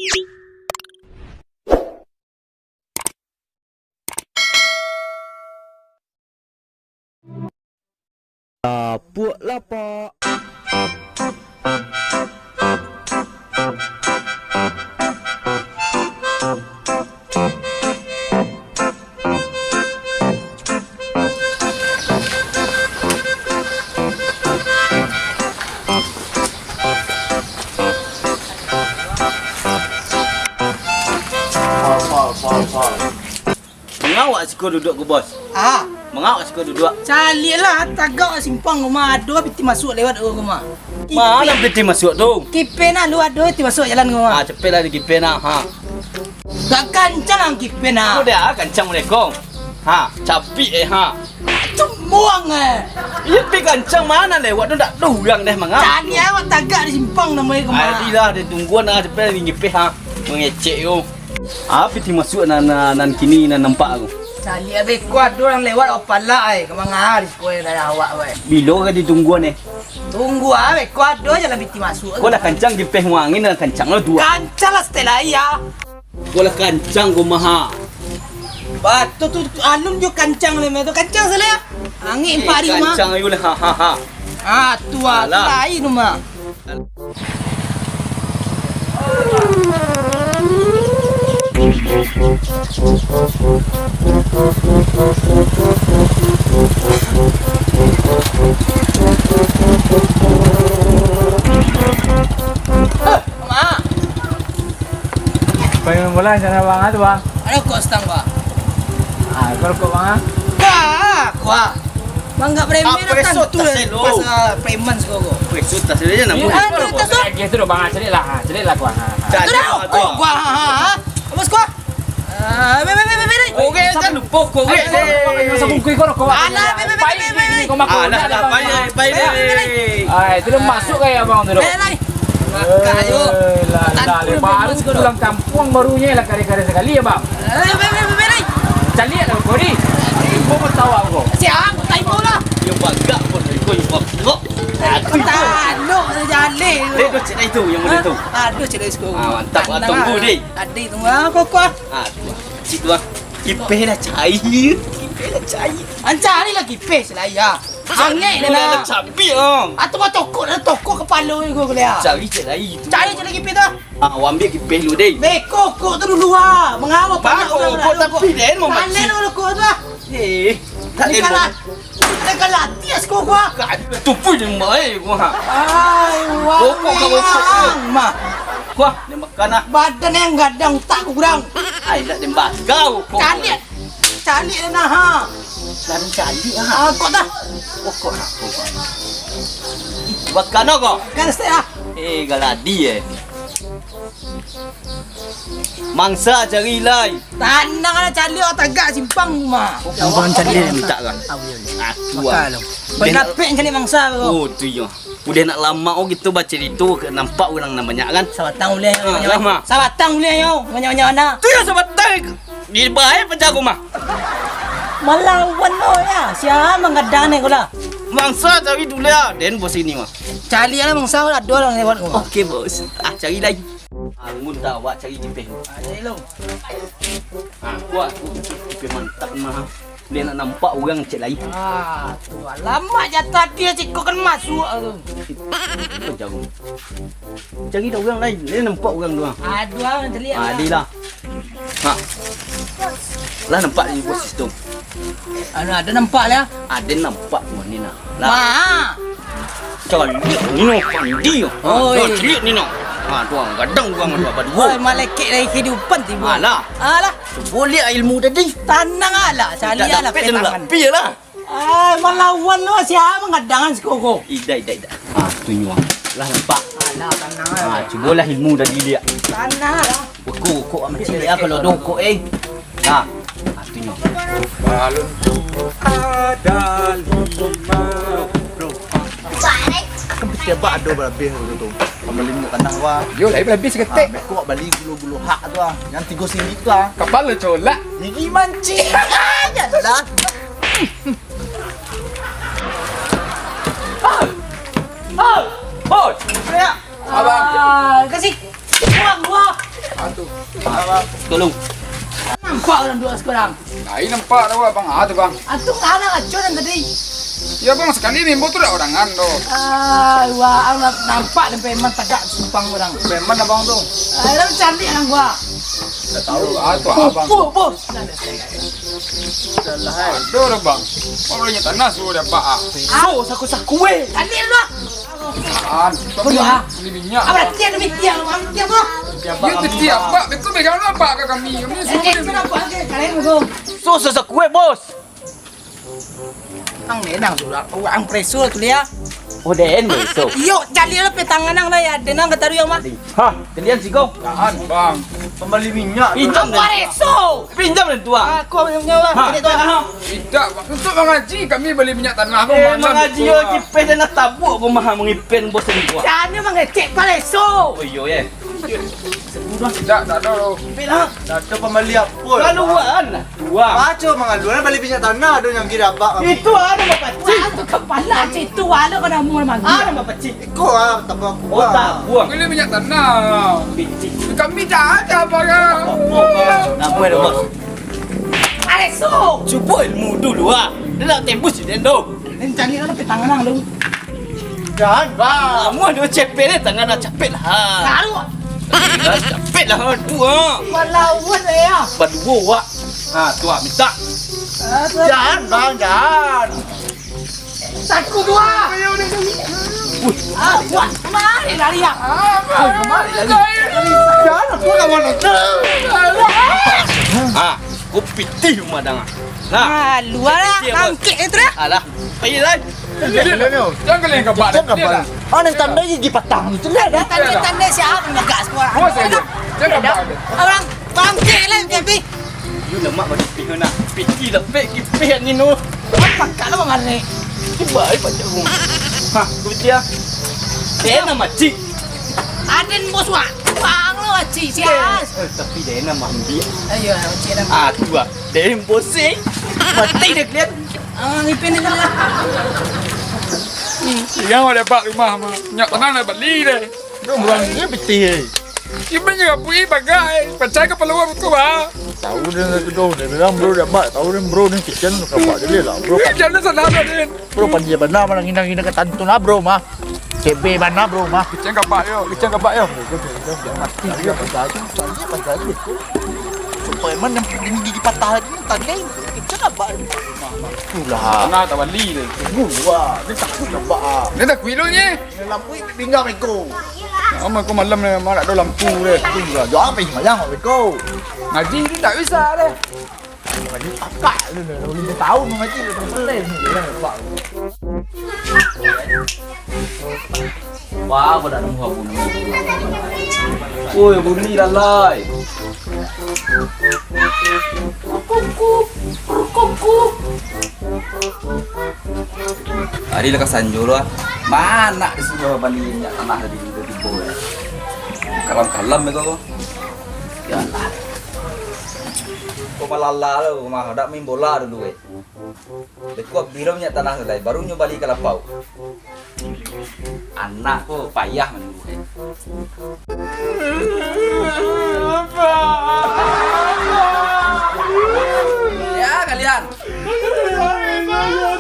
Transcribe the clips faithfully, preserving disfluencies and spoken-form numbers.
Lapuak lapak. Mangawak siko duduak ko, Bos? Ah. Mangawak siko duduak? Caliaklah, tagak simpang rumah ado piti masuak lewat rumah. Mana piti masuak tu? Kipeh nah, lu ado piti masuak jalan rumah. Ah, capeklah di kipeh nah, ha. Gak kancang ang kipeh nah. Udah, kancang mulai kong. Ha, capik eh, ha. Cumbuang eh. Iya, pi kancang mana lewat tu, ndak ada urang deh mangawak. Caliak awak tagak di simpang namo e rumah. Ai, lah, dia tunggu nah, capek di kipeh, ha. Mangecek yo. Apo ti masuak nan, nan, nan kini nan nampak tu? Caliak beko ado urang lewat, apo lah ai, ka manga ari ko dari awak weh. Bilo ka ditungguan eh? Tunggu ah, beko ado jalan piti masuak. Ko lah kancang jepeh muangin, lah kancang lah tu. Kancang lah setelah iya. Ko lah kancang ko maha. Bato tu alun jo kancang lah tu. Kancang salah ya. Angin empat hari mah. Kancang ayo lah, ha, ha, ha. Ah, tu ah, tu lain tu mah. Mak. Paling bola sana bang, tu bang. Ada kok stang, Bang? Ah, kalau kok bang, ah? Kuah, kuah. Bang, nggak preman. Ah, preso tu tas lo. Pasal preman siko ko. Preso tas lo je, namun. Ada tas lo. Lagi tu, Bang, cari lah, cari lah, kuah. Cari lah, kuah. Kuah, ha, ha. Bos, kuah. Ah, be, be, be, be, be. Oke, jangan lupa, kuah. Masa bungkus kau, kuah. Alah, be, be, be, be, be. Alah, alah, pai, pai, pai. Ah, itu dah masuk kayak abang tu, dok. Eh, lai. Makan, yo. Eh, lah, lah, baru pulang kampuang, baru nyo lah kari-kari sakali, yo, Bang. Eh, be, be, be, be, lai. Caliak lah kau ni. Kau pun tahu aku. Siap, tai kau lah. Yo bagak pun, kau yo bagak. Tanuk jaleh tu. Eh, tu cek itu, yang muda tu. Aduh, cek itu. Ah, mantap, ah, tunggu, deh. Adik tu, ah, kau, kau. Ah, tu, ah. Situ, ah. Kipeh lah cair. Kipeh lah cair. Ancari lah kipeh selaya. Angek dah lah. Cabi, ah. Atau mau tokok dah, tokok kepala ni gua kuliah. Cari cek lain. Cari cek lagi pih tu. Ah, awak ambil kipeh dulu, deh. Beko kok tu dulu, ah. Mengapa banyak orang nak rokok? Tapi den mau macam. Panen rokok tu, ah. Eh, tak den. Kalau ati as kau, gua. Tu pun yang baik, gua. Ai, wah. Rokok kau rokok. Mah. Gua, dia makan ah. Badan yang gadang, tak kurang. Ai, tak den bakar rokok. Calik. Calik dah nah, ha. Lalu calik ah. Ah, kok dah. Oh, kok dah. Bakano kok? Kan stek ah. Eh, galadi eh. Mangsa cari lai. Tanang lah calik, oh, tagak simpang mah. Abang calik minta kan. Aku ah. Penapik calik mangsa tu. Oh, tu yo. Udah nak lama oh gitu bacarito, nampak urang nan banyak kan? Sabatang uleh. Ah, lah mah. Sabatang uleh yo, banyak-banyak anak. Tu yo sabatang. Di bae pecah aku mah. Malawan lo ya, sia manggadang ni kula. Mangsa cari dulu ya, den bos ini mah. Cari lah mangsa, ado lah lewat ko. Oke, bos. Ah, cari lagi. Ah, mun tak awak cari kipeh. Ada lo. Ah, kuat. Kipeh mantap mah. Dia nak nampak urang cek lain. Ah, tu alamak jatah dia cek kau kan masuk tu. Apa jauh? Cari dah urang lain. Dia nampak urang tu ah. Aduh, ah, cari ah. Dia lah. Ha. Lah nampak ni bos situ. Anu, ada nampak lah. Ada nampak tu ni nah. Lah. Wah. Caliak ni no pandi. Ha, oi. Caliak ni no. Ha, tu gadang urang tu apa dua. Oi, malaikat dari kehidupan tiba. Alah. Alah. Cubo liek ilmu tadi. Tanang alah, caliak lah. Tapi lah. Ai, malawan lo, sia mangadangan siko ko. Ida, ida, ida. Ha, tu nyuang. Lah nampak. Alah, tanang alah. Ha, cubolah ilmu tadi liek. Tanang alah. Rokok, rokok, ambil ciliak ah, kalau ada rokok, eh. Nah, ah, tu nyo. Balun tu ada lima. Kan piti abak ado balabeh tu. Bali minyak tanah, wah. Yo, lai balabeh saketek. Ah, beko bali gulo-gulo hak tu, ah. Yang tigo singgik tu, ah. Kapalo colak. Gigi mancing. Yalah. Ah! Ah! Hoi! Abang. Ah, kasih. Buang, buang. Tolong. Nampak urang duo sakarang? Lain nampak tu, Bang. Ah, tu, Bang. Ah, tu kalah acuah nan tadi. Ya, Bang, sakali maimbau tu dak badangan tu. Ah, wah, nampak dek preman tagak simpang urang. Preman abang tu. Ah, urang caliak nan gua. Dak tahu, ah, tu abang. Bos, bos. Aduh, Bang. Kau boleh tanah suruh dia, Pak, ah. So, saku-saku, eh. Caliak lu, ah. Ah, tapi beli minyak. Apa dah tiang demi tiang, Bang? Tiang, Bang. Yo, tiang, Bang. Beko megang apa ka kami? Kami suruh beli minyak. Apa lagi? Kalian dulu. So, so, so, kue, Bos. Ang denang sudah. Oh, ang preso tu dia. Oh, den preso. Yo, caliak lah petangan ang lah ya. Denang kataru yang mah. Hah, kalian siko? Tahan, Bang. Pembali minyak. Pinjam apa preso? Pinjam lah tu, ah. Aku yang punya lah. Ha, itu, ah. Tidak, Bang. Untuk mangaji kami bali minyak tanah, Bang. Eh, mangaji yo, kipeh dan tabuak ko mah mangipen bos ni, Bang. Jangan mangecek paleso. Oh, iyo, eh. Tidak, tak ada. Bilang. Tak ada pambali apa. Laluan. Dua. Baco mangaluan bali minyak tanah, ada yang kira abak. Itu ada bapacik. Wah, tu kepala cik tu, ada kena mur mangga. Ada bapacik. Iko ah, tabuak aku. Oh, tabuak. Bali minyak tanah. Picik. Kami dah ada barang. Apa, Bos? Aleso! Cubo ilmu dulu, ah. Dia nak tembus je, den, tu. Ni cari lah, tapi tangan ang, lu. Jangan, Bang. Amuah dia cepet, eh. Tangan nak capek lah. Taruh. Dah capek lah, tu, ah. Melawan, eh, ya. Baduo, wak. Ha, tu, ah, minta. Ah, tu. Jangan, Bang, jangan. Saku dua. Ah, buat. Kemari lari, ah. Oi, kemari lari. Jangan, aku tak mau nonton. Ah, kau pitih rumah dang. Nah. Ah, luar lah. Pitih apa? Bangkit itu dah. Alah, pai lah. Jangan kalian kebak. Jangan kebak. Oh, nan tandai gigi patah itu lah dah. Tandai-tandai siapa yang pegang semua? Awas saja. Jangan kebak. Orang bangkit lah, tapi Yu lemak bagi pih nak. Piti lepek kipih ni nu. Apa kak lo mamalek? Cuba ai pacak rumah. Hah, kutia. Dia nama cik. Aden bos wak. Bang lo cik sias. Eh, tapi dia nama ambil. Ayo, cik nama. Ah, tu ah. Dia bosing. Mati dia kalian. Ah, ngipin dia kalian. Yang ada bak rumah mah. Nyak tenang lah beli deh. Dong, urang ni pitih, eh. Iban je kapui bagak, eh. Pacah kapalo urang tu, bah. Tahu dia nak tu, dia bilang, bro, dia abak. Tahu dia, bro, ni kitchen, kapak dia lah, bro. Kitchen tu salah dah, Din. Bro, pandai bana, malah ngina-ngina ka tantun lah, bro, mah. C B bana, bro, mah. Kitchen kapak yo, kitchen kapak yo. Mati dia, pasal tu, pasal dia, pasal dia. Supaya mana gigi patah lagi, tadi. Kitchen kapak. Itulah. Kena tak bali dia. Gua, dia takut nampak, ah. Dia takut lo ni. Lampu pinggang beko. Ama ko malam ni, mak nak ada lampu deh. Tu lah, jangan pergi sembahyang beko. Ngaji tu tak bisa deh. Ngaji pakak tu deh. Lima tahun mengaji, dah sampai ni. Dia nampak. Wah, aku dah nemu bunyi. Oi, bunyi lalai. Ari lah ka sanjo lo, ah. Mana disuruh bali minyak tanah tadi, tibo-tibo, eh. Kalam-kalam beko ko. Yalah. Ko malala lo, mah, dak main bola dulu, eh. Beko abih lo minyak tanah tu lai, baru nyo bali ka lapau. Anak ko payah manunggu, eh. Ya, kalian.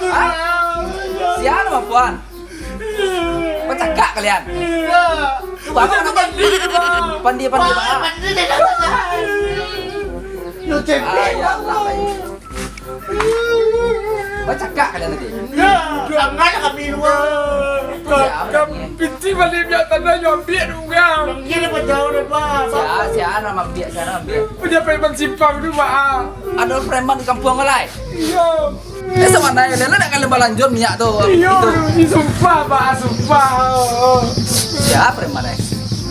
Hah? Sia nama puan? Bacakak kalian. Tu baru nak pandi, pandi, pandi, Pak. Ah, ya Allah, baik. Bacakak kalian tadi. Jangan kami dua. Kami piti bali minyak tanah nyo ambiak dek urang. Sia, sia nan ambiak, sia nan ambiak. Punyo preman simpang tu, Pak. Ado preman di kampuang ko lai? Iyo. Eh, sama nai, lele nak kalian balanjut minyak tu. Iyo, sumpah, Pak, sumpah. Sia preman, eh?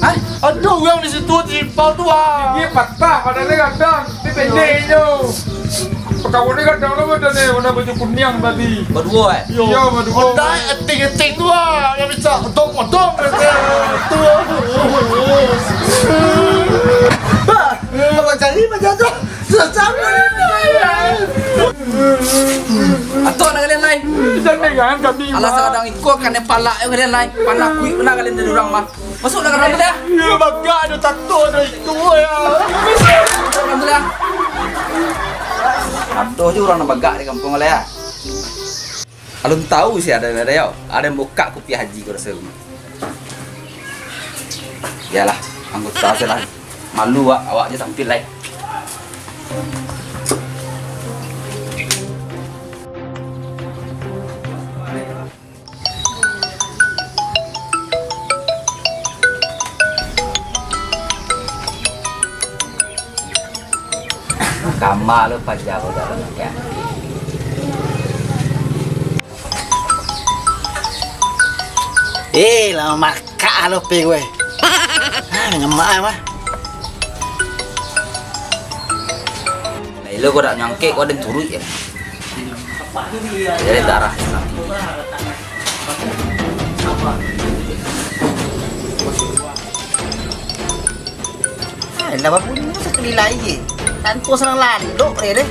Hah? Ado urang di situ, di simpang tu, ah. Gigi patah, padahal dia gadang. Dia pendek je. Pakawan dia gadang lah, badan dia, warna baju kuniang tadi. Baduo, eh? Iyo, baduo. Honda eting-eting tu, ah, yang bisa odong-odong, kata tu. Bah, abang cari macam tu. Susah pun. Atok nak kalian lai. Jangan kami. Alah, sakadang iko kanai palak yo kalian lai. Panah kuik bana kalian dari urang mah. Masuklah ka dalam dah. Iyo, bagak ado tato ado itu, ya. Tahu je urang nan bagak di kampuang lai, ah. Alun tahu si ado, ado yo. Ado nan bukak kupiah Haji ko raso. Iyolah, anggota se lah. Malu awak, awak je tampil lai. Kama lo paja ko dalam ya. Eh, lah makak lo pe gue. Ah, nyemak ah, mah. Lah, ilo ko dak nyangkek, ko den turuik ya. Jadi darah. Ah, lah babunyi sakali lai je. Tanpa sanang lalok dia deh.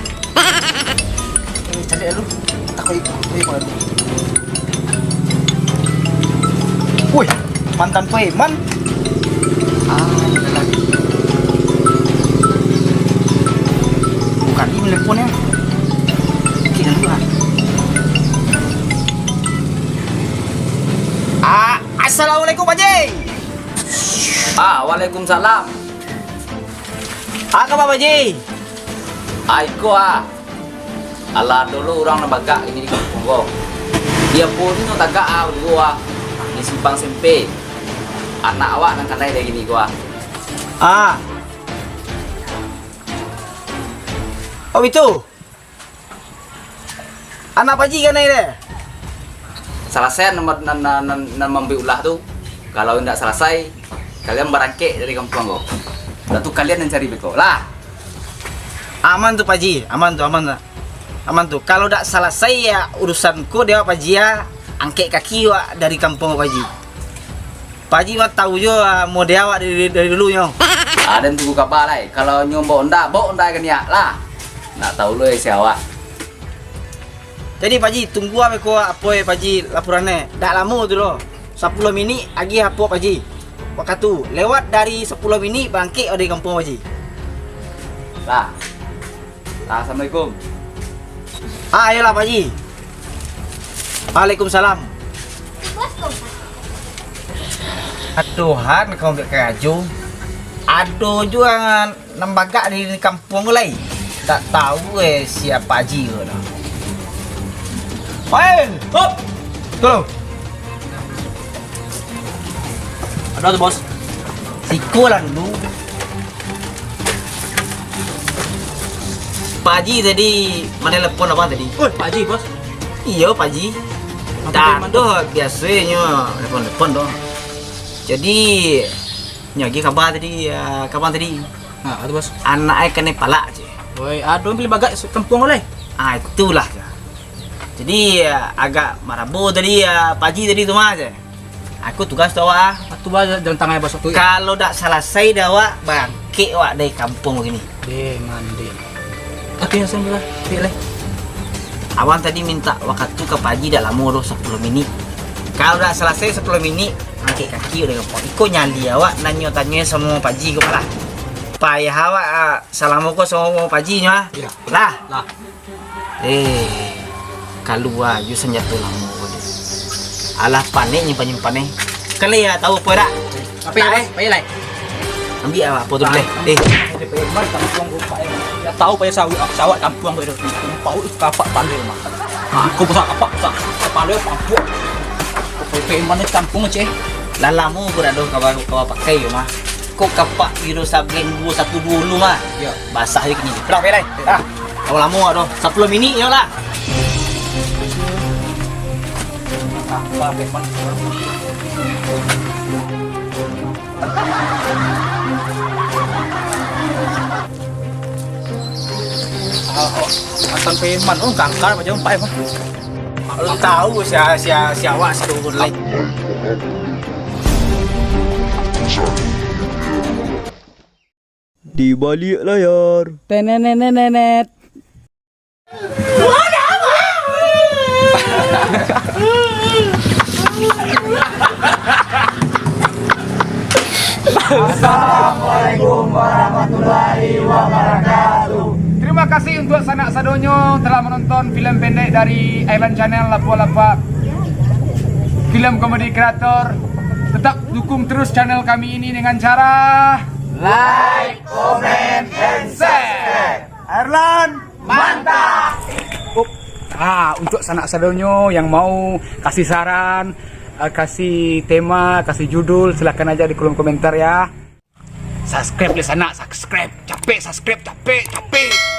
Eh, cari dulu. Takut ikut. Woi, mantan preman. Ah, iyalah. Bukan ini nelponnya. Oke, dulu ah. Ah, assalamualaikum, Pak Ji. Ah, waalaikumsalam. Ah, kaba, Pak Ji? Ah, iko ah. Alah, dulu urang nan bagak ini di kampuang ko. Dia pun nan tagak ah, dulu ah. Di simpang sempe. Anak awak nan kanai dari gini ko ah. Ah. Oh, itu. Anak Pak Ji kanai deh. Salasai nan, nan, nan, nan, nan mambuek ulah tu. Kalau indak salasai, kalian barangkek dari kampuang ko. Dah tu kalian nan cari beko. Lah. Aman tu, Pak Ji. Aman tu, aman tu. Aman tu. Kalau dak salasai ya urusan ko, dia Pak Ji ya angkek kaki wak dari kampuang ko, Pak Ji. Pak Ji mah tahu jo, ah, model awak dari, dari dulunyo. Ah, den tunggu kaba lai. Kalau nyo baok onda, baok onda ka niak lah. Nak tahu lo isi awak. Jadi, Pak Ji, tunggu abe ko apo e, Pak Ji, laporan e. Dak lamo tu doh. Sapuluah minik agiah apo, Pak Ji. Wakatu lewat dari sapuluah minik, bangkek dari kampuang, Pak Ji. Lah. Assalamualaikum. Ah, ayolah, Pak Ji. Waalaikumsalam. Aduhan, kau ambiak karajo. Ado juo nan bagak di kampuang ko lai. Tak tahu eh, sia Pak Ji ko dah. Oi, hop. Tu lo. Ado tu, Bos. Siko lah dulu. Pak Ji tadi manelepon abang tadi. Oi, Pak Ji, Bos. Iyo, Pak Ji. Dak doh, biasonyo telepon-telepon doh. Jadi, nyo agiah kaba tadi, ah, ka abang tadi. Ha, tu, Bos. Anak ai kanai palak je. Oi, ado pilih bagak kampuang ko lai. Ah, itulah. Jadi, ah, agak marabo tadi, ah, Pak Ji tadi tu mah je. Aku tugas tu awak ah. Atu ba jalan tangah, Bos, tu. Kalau dak salasai dek awak, bangkek awak dari kampuang bagini. Deh, mandeh. Oke, sampai lah. Pilih. Abang tadi minta wakatu ka Pak Ji dak lamo doh, sapuluah minik. Kalau dak salasai sapuluah minik, angkek kaki dari kampuang. Iko nyali awak nanyo-tanyo samo Pak Ji ko lah. Payah awak, ah, salamo ko samo Pak Ji nyo ah. Iya. Lah. Lah. Eh, kalua jo sanjato lamo ko tu. Alah, panek nyimpan-nyimpan eh. Kalian tahu apo dak? Apo ya, eh? Apo ya, lai? Ambiak lah apo tu boleh. Eh. Pai kampuang ko, Pak, eh. Ya tahu, Pak, ya, sawak, sawak kampuang ko tu. Pau kapak pandai mah. Ko besar kapak, besar. Kepala kampuang. Ko pai kampuang, ceh. Lah lamo ko dak doh kawa, kawa pakai yo mah. Ko kapak Wiro Sableng duo satu duo lu mah. Yo. Basah je kini. Berapa lai? Ah. Lamo-lamo ado. Sapuluah minik yo lah. Mantan preman, oh, gangkar macam empat emang. Alun tahu sia, sia, sia awak si turun lai. Di balik layar. Tenenenenet. Assalamualaikum warahmatullahi wabarakatuh. Terima Terima kasih untuk sanak sadonyo telah menonton film pendek dari Island Channel, Lapua Lapak Film Komedi Kreator. Tetap dukung terus channel kami ini dengan cara like, comment, and share. Erlan, mantap. Oh, ah, untuk sanak sadonyo yang mau kasih saran, eh, kasih tema, kasih judul, silakan aja di kolom komentar ya. Subscribe lah sanak, subscribe. Capek subscribe, capek, capek.